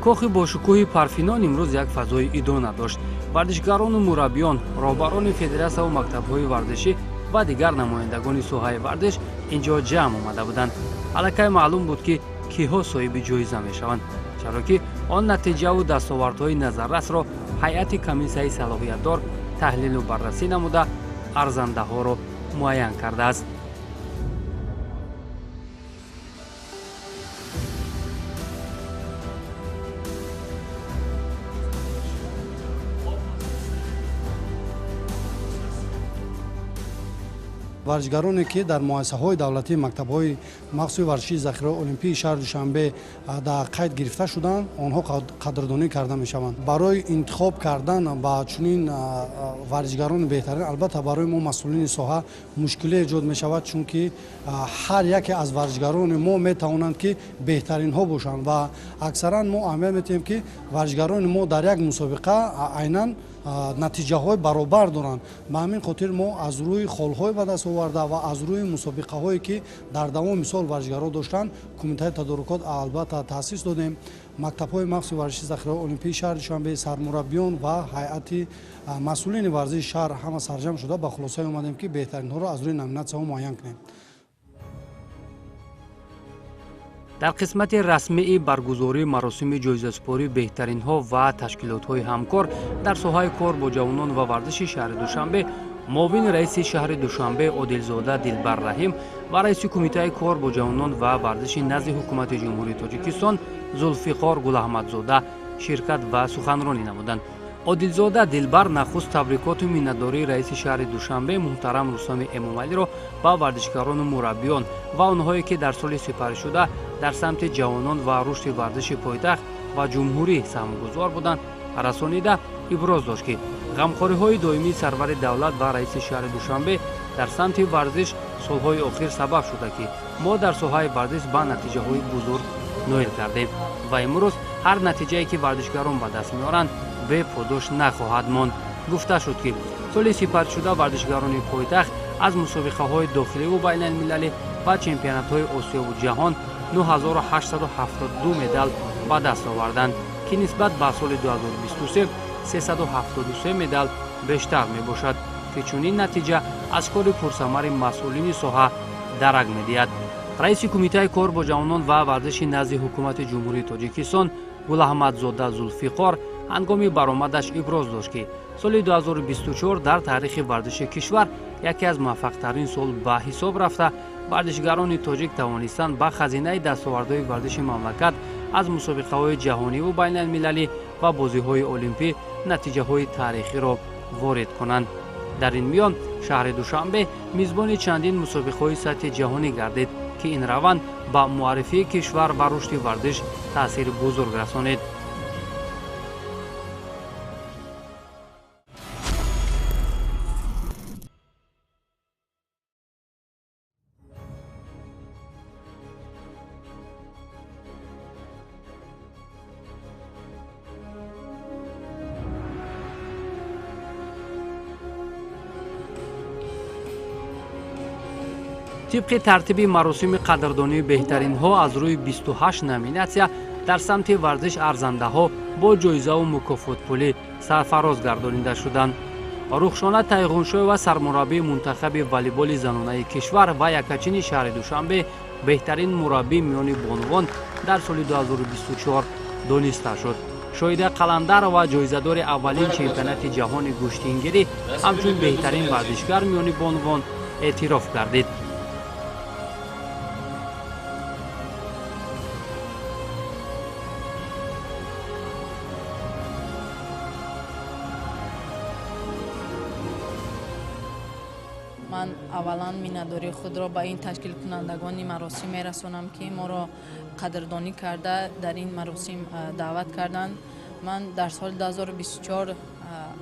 Кохи бошукӯҳи Парфинон имрӯз як фазои идона дошт. Варзишгарону мураббиён, роҳбарони федератсияву мактабҳои варзишӣ ва дигар намояндагони соҳаи варзиш ин ҷо ҷамъ омада буданд. Аллакай маълум буд, ки киҳо соҳиби ҷоиза мешаванд, чаро ки он натиҷаву дастовардҳои назаррасро ҳайати комиссияи салоҳиятдор таҳлилу баррасӣ намуда, арзандаҳоро муайян кардааст. Варзишгароне, ки дар муассисаҳои давлатии мактабҳои махсуси варзишии захираҳои олимпии шаҳри Душанбе дар қайд гирифта шуданд, онҳо қадрдонӣ карда мешаванд. Барои интихоб кардан ба чунин варзишгарони беҳтарин, албатта, барои мо, масъулини соҳа, мушкиле эҷод мешавад, чунки ҳар яке аз варзишгарони мо метавонанд, ки беҳтаринҳо бошанд, ва аксаран мо аҳамият медиҳем, ки варзишгарони мо дар як мусобиқа айнан натиҷаҳои баробар доранд. Ба ҳамин хотир мо аз рӯи холҳои ба даст оварда ва аз рӯи мусобиқаҳое, ки дар давоми сол варзишгарон доштанд, кумитаи тадорукот албатта таъсис додем. Мактабҳои махсуси варзиши захираҳои олимпии шаҳри Душанбе, сармураббиён ва ҳайати масъулини варзиши шаҳр ҳама сарҷамъ шуда, ба хулосае омадем, ки беҳтаринҳоро аз рӯи номинатсияҳо муайян кунем. Дар қисмати расмии баргузории маросими ҷоизасупории беҳтаринҳо ва ташкилотҳои ҳамкор дар соҳаи кор бо ҷавонон ва варзиши шаҳри Душанбе, муовини раиси шаҳри Душанбе Одилзода Дилбар Раҳим ва раиси кумитаи кор бо ҷавонон ва варзиши назди ҳукумати Ҷумҳурии Тоҷикистон Зулфиқор Гулаҳмадзода ширкат ва суханронӣ намуданд. Одилзода Дилбар нахуст табрикоту миннатдории раиси шаҳри Душанбе муҳтарам Рустами Эмомалиро ба варзишгарону мураббиён ва онҳое, ки дар соли сипаришуда дар самти ҷавонон ва рушди варзиши пойтахт ва ҷумҳурӣ саҳмгузор буданд, расонида, иброз дошт, ки ғамхориҳои доимии сарвари давлат ва раиси шаҳри Душанбе дар самти варзиш солҳои охир сабаб шуда, ки мо дар соҳаи варзиш ба натиҷаҳои бузург ноил кардем ва имрӯз ҳар натиҷае, ки варзишгарон ба даст меоранд, беподош нахоҳад монд. Гуфта шуд, ки соли сипаришуда варзишгарони пойтахт аз мусобиқаҳои дохиливу байналмилалӣ ва чемпионатҳои Осиёву ҷаҳон 9872 медал ба даст оварданд, ки нисбат ба соли 2023 373 медал бештар мебошад, ки чунин натиҷа аз кори пурсамари масъулини соҳа дарак медиҳад. Раиси кумитаи кор бо ҷавонон ва варзиши назди ҳукумати Ҷумҳурии Тоҷикистон Гулаҳмадзода Зулфиқор ҳангоми баромадаш иброз дошт, ки соли 2024 дар таърихи варзиши кишвар яке аз муваффақтарин сол ба ҳисоб рафта, варзишгарони тоҷик тавонистанд ба хазинаи дастовардҳои варзиши мамлакат аз мусобиқаҳои ҷаҳониву байналмилалӣ ва бозиҳои олимпӣ натиҷаҳои таърихиро ворид кунанд. Дар ин миён шаҳри Душанбе мизбони чандин мусобиқаҳои сатҳи ҷаҳонӣ гардид, ки ин раванд ба муаррифии кишвар ва рушди варзиш таъсири бузург расонид. Тибқи тартиби маросими қадрдонии беҳтаринҳо аз рӯи 28 номинатсия дар самти варзиш арзандаҳо бо ҷоизаву мукофотпулӣ сарфароз гардонида шуданд. Рухшона Тайғуншоева, сармураббии мунтахаби волейболи занонаи кишвар ва якачини шаҳри Душанбе, беҳтарин мураббӣ миёни бонувон дар соли 2024 дониста шуд. Шоҳида Қаландарова, ҷоизадори аввалин чемпионати ҷаҳони гӯштингирӣ, ҳамчун беҳтарин варзишгар миёни бонувон эътироф гардид. Ман аввалан миннатдории худро ба ин ташкилкунандагони маросим мерасонам, ки моро қадрдонӣ карда, дар ин маросим даъват карданд. Ман дар соли 2024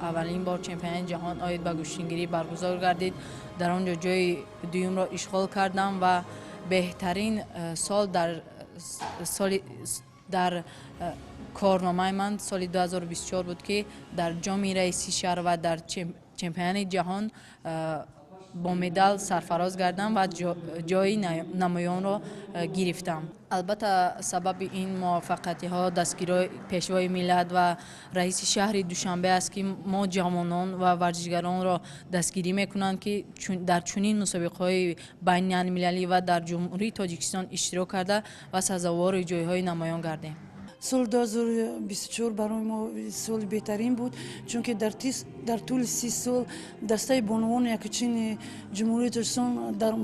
аввалин бор чемпионати ҷаҳон оид ба гӯштингирӣ баргузор гардид, дар он ҷо ҷои дуюмро ишғол кардам ва беҳтарин сол дар соли дар корномаи ман соли 2024 буд, ки дар ҷоми раиси шаҳр ва дар чемпионати ҷаҳон. Бо медал сарфароз гардам ва ҷои намоёнро гирифтам. Албатта, сабаби ин муваффақиятҳо дастгириҳои Пешвои миллат ва раиси шаҳри Душанбе аст, ки мо ҷавонон ва варзишгаронро дастгирӣ мекунанд, ки дар чунин мусобиқаҳои байналмилалӣ ва дар Ҷумҳурии Тоҷикистон иштирок карда ва сазовори ҷойҳои намоён гардем. Соли 2024 барои мо соли беҳтарин буд, чунки дар тӯли 30 сол дастаи бонувони якучини Ҷумҳурии Тоҷикистон дар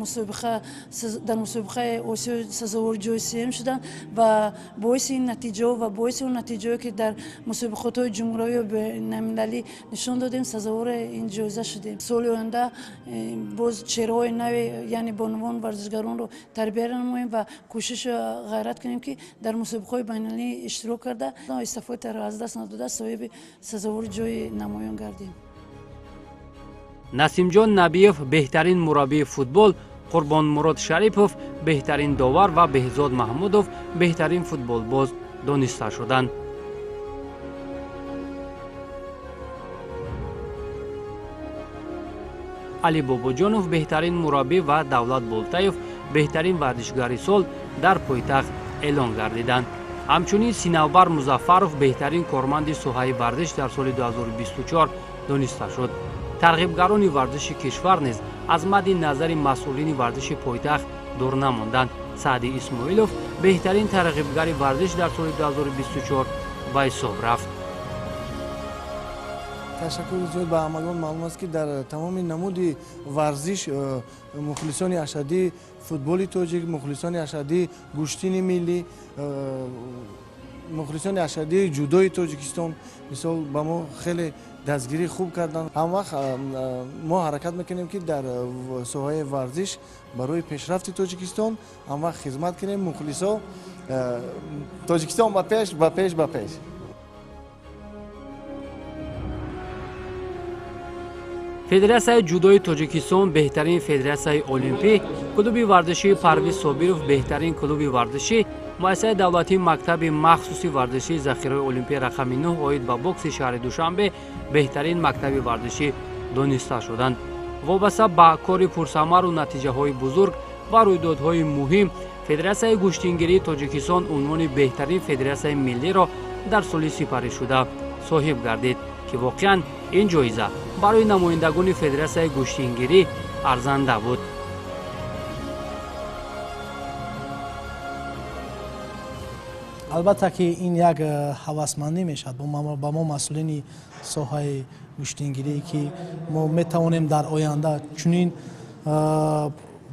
мусобиқаи Осиё сазовори ҷои сеюм шуданд ва боиси ин натиҷаҳо ва боиси он натиҷаҳое, ки дар мусобиқотҳои ҷумҳуриявию байналмилалӣ нишон додем, сазовори ин ҷоиза шудем. Соли оянда боз чеҳраҳои нави, яъне бонувон варзишгаронро тарбия намоем ва кӯшишу ғайрат кунем, ки дар мусобиқаҳои байналмилалӣ иштирок карда, эстафетаро аз даст надода, соҳиби сазовори ҷои намоён гардем. Насимҷон Набиев беҳтарин мураббии футбол, Қурбонмурод Шарипов беҳтарин довар ва Беҳзод Маҳмудов беҳтарин футболбоз дониста шуданд. Али Бобоҷонов беҳтарин мураббӣ ва Давлат Болтаев беҳтарин варзишгари сол дар пойтахт эълон гардиданд. Ҳамчунин Синавбар Музаффаров беҳтарин корманди соҳаи варзиш дар соли 2024 дониста шуд. Тарғибгарони варзиши кишвар низ аз мадди назари масъулини варзиши пойтахт дур намонданд. Саъди Исмоилов беҳтарин тарғибгари варзиш дар соли 2024 ба ҳисоб рафт. Ташаккури зиёд. Ба ҳамагон маълум аст, ки дар тамоми намуди варзиш мухлисони ашаддии футболи тоҷик, мухлисони ашаддии гӯштини миллӣ, мухлисони ашаддии ҷудои Тоҷикистон, мисол, ба мо хеле дастгирӣ хуб карданд. Ҳамвақт мо ҳаракат мекунем, ки дар соҳаи варзиш барои пешрафти Тоҷикистон ҳамвақт хизмат кунем. Мухлисо, Тоҷикистон ба пеш, ба пеш, ба пеш! Федератсияи ҷудои Тоҷикистон беҳтарин федератсияи олимпӣ, клуби варзишии Парвиз Собиров беҳтарин клуби варзишӣ, муассисаи давлатии мактаби махсуси варзишии захираҳои олимпӣ рақами 9 оид ба бокси шаҳри Душанбе беҳтарин мактаби варзишӣ дониста шуданд. Вобаста ба кори пурсамару натиҷаҳои бузург ва рӯйдодҳои муҳим, Федератсияи гӯштингирии Тоҷикистон унвони беҳтарин федератсияи миллиро дар соли сипаришуда соҳиб гардид, ки воқеан ин ҷоиза барои намояндагони федератсияи гӯштингирӣ арзанда буд. Албатта, ки ин як ҳавасмандӣ мешавад ба мо, масъулини соҳаи гӯштингирӣ, ки мо метавонем дар оянда чунин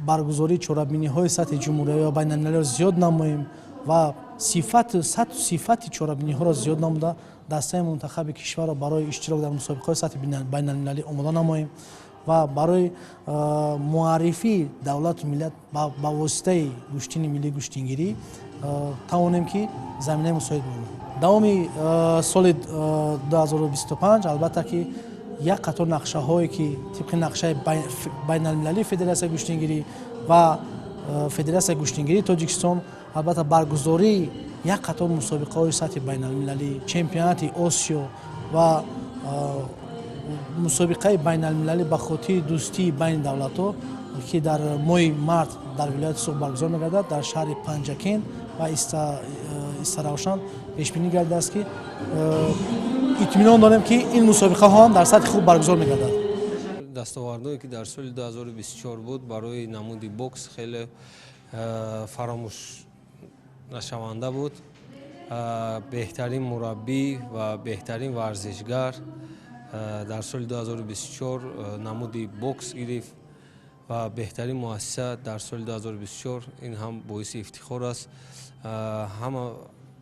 баргузории чорабиниҳои сатҳи ҷумҳуриявӣ ва байналмилалиро зиёд намоем ва сифату сатҳу сифати чорабиниҳоро зиёд намуда, дастаи мунтахаби кишварро барои иштирок дар мусобиқаҳои сатҳи байналмилалӣ омода намоем ва барои муаррифии давлату миллат ба воситаи гӯштини миллии гӯштингирӣ тавонем, ки заминаи мусоид бимонад. Давоми соли 2025, албатта, ки як қатор нақшаҳое, ки тибқи нақшаи байналмилалии федератсияи гӯштингирӣ ва Федератсияи гӯштингирии Тоҷикистон, албатта, баргузории як қатор мусобиқаҳои сатҳи байналмилалӣ, чемпионати Осиё ва мусобиқаи байналмилалӣ ба хотири дӯстии байни давлатҳо, ки дар моҳи март дар вилояти Суғд баргузор мегардад, дар шаҳри Панҷакент ва Истаравшан пешбинӣ гардидааст, ки итминон дорем, ки ин мусобиқаҳо ҳам дар сатҳи хуб баргузор мегардад. Дастовардҳое, ки дар соли 2024 буд, барои намуди бокс хеле фаромӯш нашаванда буд. Беҳтарин мураббӣ ва беҳтарин варзишгар дар соли 2024 намуди бокс гирифт ва беҳтарин муассиса дар соли 2024, ин ҳам боиси ифтихор аст. Ҳама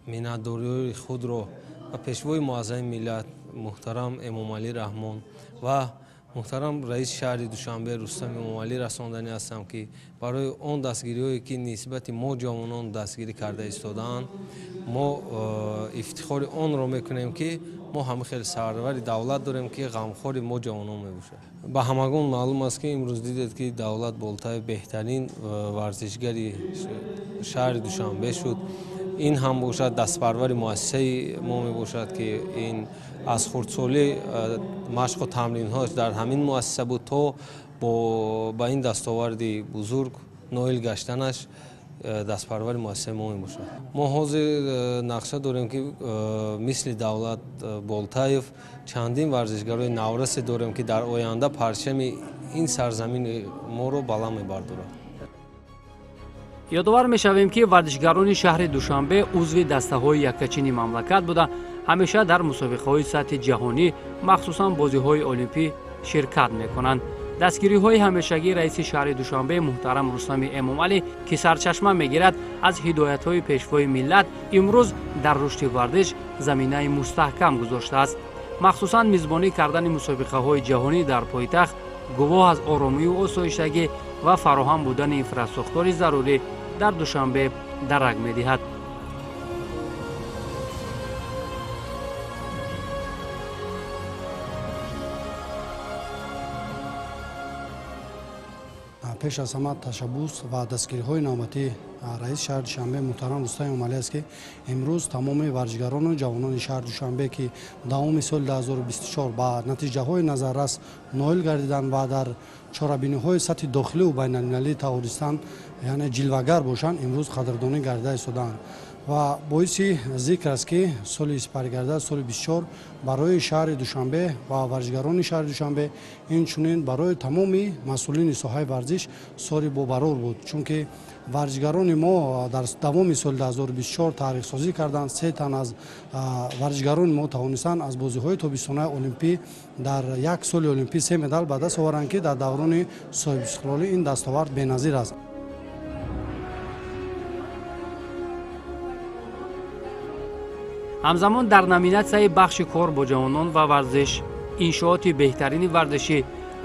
миннатдориҳои худро ба Пешвои муаззами миллат муҳтарам Эмомалӣ Раҳмон ва муҳтарам раиси шаҳри Душанбе Рустам Эмомалӣ расонданӣ ҳастам, ки барои он дастгириҳое, ки нисбати мо ҷавонон дастгирӣ карда истодаанд, мо ифтихори онро мекунем, ки мо ҳама хел сарвари давлат дорем, ки ғамхори мо ҷавонон мебошад. Ба ҳамагон маълум аст, ки имрӯз дидед, ки Давлат Болтаев беҳтарин варзишгари шаҳри Душанбе шуд. Ин ҳам бошад, дастпарвари муассисаи мо мебошад, ки ин аз хурдсолӣ машқу тамринҳош дар ҳамин муассиса буд то Ба ин дастоварди бузург ноил гаштанаш дастпарвари муассисаи мо мебошад. Мо ҳозир нақша дорем, ки мисли Давлат Болтаев чандин варзишгарои наврасе дорем, ки дар оянда парчами ин сарзамини моро баланд мебардорад. Ёдовар мешавем, ки варзишгарони шаҳри Душанбе узви дастаҳои яккачини мамлакат буда, ҳамеша дар мусобиқаҳои сатҳи ҷаҳонӣ, махсусан бозиҳои олимпӣ ширкат мекунанд. Дастгириҳои ҳамешагии раиси шаҳри Душанбе муҳтарам Рустами Эмомалӣ, ки сарчашма мегирад аз ҳидоятҳои пешвои миллат, имрӯз дар рушди варзиш заминаи мустаҳкам гузоштааст. Махсусан мизбонӣ кардани мусобиқаҳои ҷаҳонӣ дар пойтахт гувоҳ аз оромию осоиштагӣ ва фароҳам будани инфрасохтори зарурӣ дар Душанбе дарак медиҳад. Пеш аз ҳама ташаббус ва дастгириҳои навбатии раиси шаҳри Душанбе муҳтарам Рустам Эмомалӣ аст, ки имрӯз тамоми варзишгарону ҷавонони шаҳри Душанбе, ки давоми соли 2024 ба натиҷаҳои назаррас ноил гардиданд ва дар чорабиниҳои сатҳи дохиливу байналмилалӣ тавонистанд, яъне ҷилвагар бошанд, имрӯз қадрдонӣ гардида истодаанд. Ва боиси зикр аст, ки соли сипаригардида, соли 24, барои шаҳри Душанбе ва варзишгарони шаҳри Душанбе, инчунин барои тамоми масъулини соҳаи варзиш соли бобарор буд, чунки варзишгарони мо дар давоми соли 2024 таърихсозӣ карданд. Се тан аз варзишгарони мо тавонистанд аз бозиҳои тобистонаи олимпӣ дар як соли олимпӣ се медал ба даст оваранд, ки дар даврони соҳибистиқлолӣ ин дастовард беназир аст. Ҳамзамон дар номинатсияи бахши кор бо ҷавонон ва варзиш, иншооти беҳтарини варзишӣ,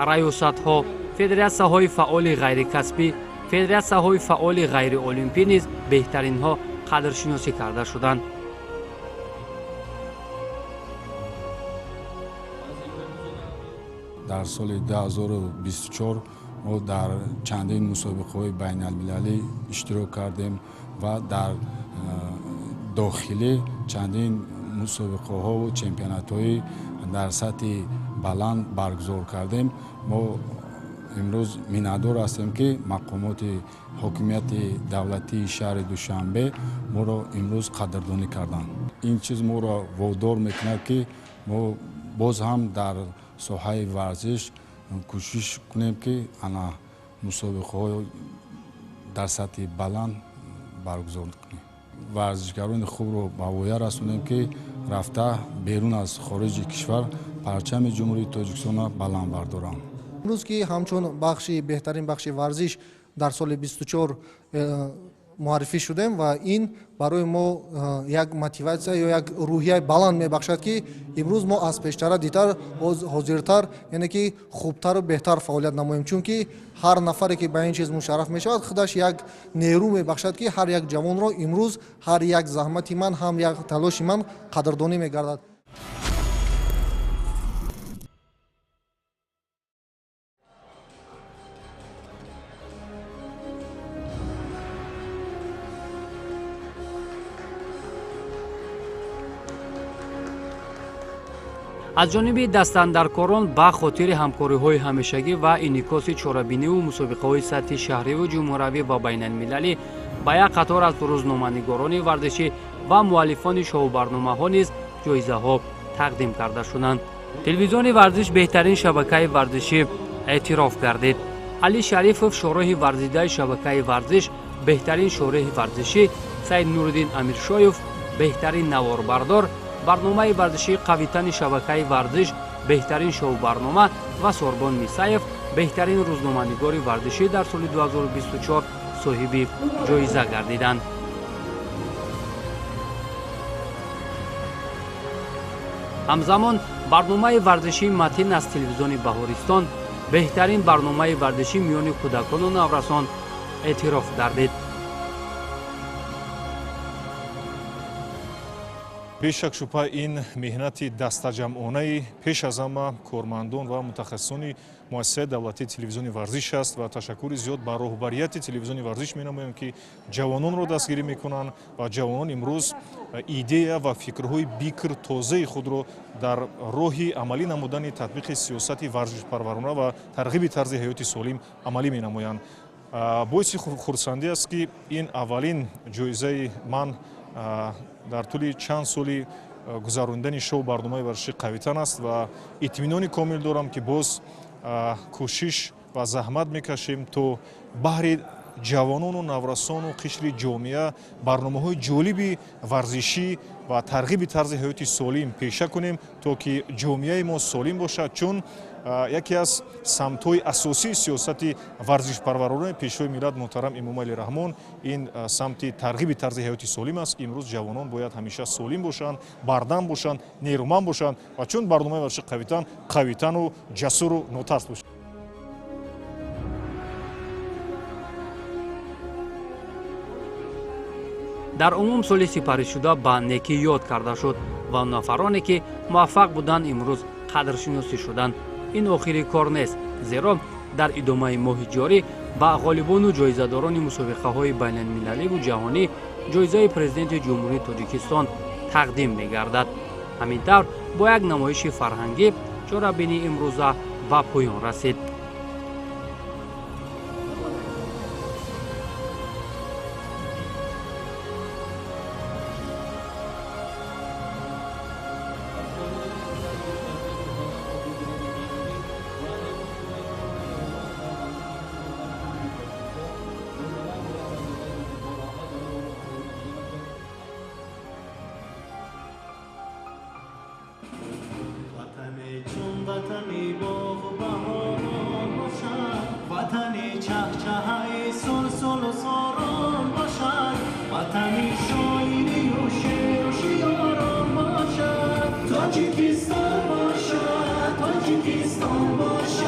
раёсатҳо, федератсияҳои фаъоли ғайрикасбӣ, федератсияҳои фаъоли ғайриолимпӣ низ беҳтаринҳо қадршиносӣ карда шуданд. Дар соли 2024 мо дар чандин мусобиқаҳои байналмилалӣ иштирок кардем ва дар дохилӣ чандин мусобиқаҳову чемпионатҳои дар сатҳи баланд баргузор кардем. Мо имрӯз миннатдор ҳастем, ки мақомоти ҳокимияти давлатии шаҳри Душанбе моро имрӯз қадрдонӣ карданд. Ин чиз моро водор мекунад, ки мо боз ҳам дар соҳаи варзиш кӯшиш кунем, ки ана мусобиқаҳо дар сатҳи баланд баргузор кунем, варзишгарони хубро ба воя расонем, ки рафта берун аз хориҷи кишвар парчами Ҷумҳурии Тоҷикистонро баланд бардоранд. Имрӯз ки ҳамчун бахши беҳтарин бахши варзиш дар соли 24 муаррифӣ шудем ва ин барои мо як мотиватсия ё як рӯҳияи баланд мебахшад, ки имрӯз мо аз пештара дитар ҳозиртар, яъне ки хубтару беҳтар фаъолият намоем, чунки ҳар нафаре ки ба ин чиз мушарраф мешавад, худаш як нерӯ мебахшад, ки ҳар як ҷавонро имрӯз ҳар як заҳмати ман, ҳам як талоши ман қадрдонӣ мегардад. Аз ҷониби дастандаркорон ба хотири ҳамкориҳои ҳамешагӣ ва инъикоси чорабиниву мусобиқаҳои сатҳи шаҳриву ҷумҳуравӣ ва байналмилалӣ ба як қатор аз рӯзноманигорони варзишӣ ва муаллифони шоубарномаҳо низ ҷоизаҳо тақдим карда шуданд. Телевизиони варзиш беҳтарин шабакаи варзишӣ эътироф гардид. Али Шарифов, шореҳи варзидаи шабакаи варзиш, беҳтарин шореҳи варзишӣ, Саид Нуриддин Амиршоев, беҳтарин наворбардор, барномаи варзишии қавитани шабакаи варзиш, беҳтарин шоу-барнома ва Сорбон Мисаев, беҳтарин рӯзноманигори варзишӣ дар соли 2024 соҳиби ҷоиза гардиданд. Ҳамзамон барномаи варзишии Матин аз телевизиони Баҳористон беҳтарин барномаи варзишӣ миёни кӯдакону наврасон эътироф гардид. Бешак шубҳа ин меҳнати дастаҷамъонаи пеш аз ҳама кормандон ва мутахассисони муассисаи давлатии телевизиони варзиш аст ва ташаккури зиёд ба роҳбарияти телевизиони варзиш менамоем, ки ҷавононро дастгирӣ мекунанд ва ҷавонон имрӯз идея ва фикрҳои бикр тозаи худро дар роҳи амалӣ намудани татбиқи сиёсати варзишпарварона ва тарғиби тарзи ҳаёти солим амалӣ менамоянд. Боиси хурсандӣ аст, ки ин аввалин ҷоизаи ман дар тӯли чанд соли гузарондани шоу барномаи варзиши Қавитан аст ва итминони комил дорам, ки боз кӯшиш ва заҳмат мекашем, то баҳри ҷавонону наврасону қишри ҷомеа барномаҳои ҷолиби варзишӣ ва тарғиби тарзи ҳаёти солим пеша кунем, то ки ҷомеаи мо солим бошад, чун яке аз самтҳои асосии сиёсати варзишпарваронаи Пешвои миллат муҳтарам Эмомалӣ Раҳмон ин самти тарғиби тарзи ҳаёти солим аст. Имрӯз ҷавонон бояд ҳамеша солим бошанд, бардам бошанд, нерӯманд бошанд ва чун барномаи варзиши Қавитан қавитану ҷасуру нотарс бошанд. Дар умум соли сипаришуда ба некӣ ёд карда шуд ва нафароне, ки муваффақ буданд, имрӯз қадршиносӣ шуданд. Ин охири кор нест, зеро дар идомаи моҳи ҷорӣ ба ғолибону ҷоизадорони мусобиқаҳои байналмилаливу ҷаҳонӣ ҷоизаи Президенти Ҷумҳурии Тоҷикистон тақдим мегардад. Ҳамин тавр бо як намоиши фарҳангӣ чорабинии имрӯза ба поён расид. وطنی باغ و بهاران باشد، وطنی چهچهه سلسل و ساران باشد، وطنی شاعری و شعر و شیاران باشد، تاجیکستان باشد، تاجیکستان باشد.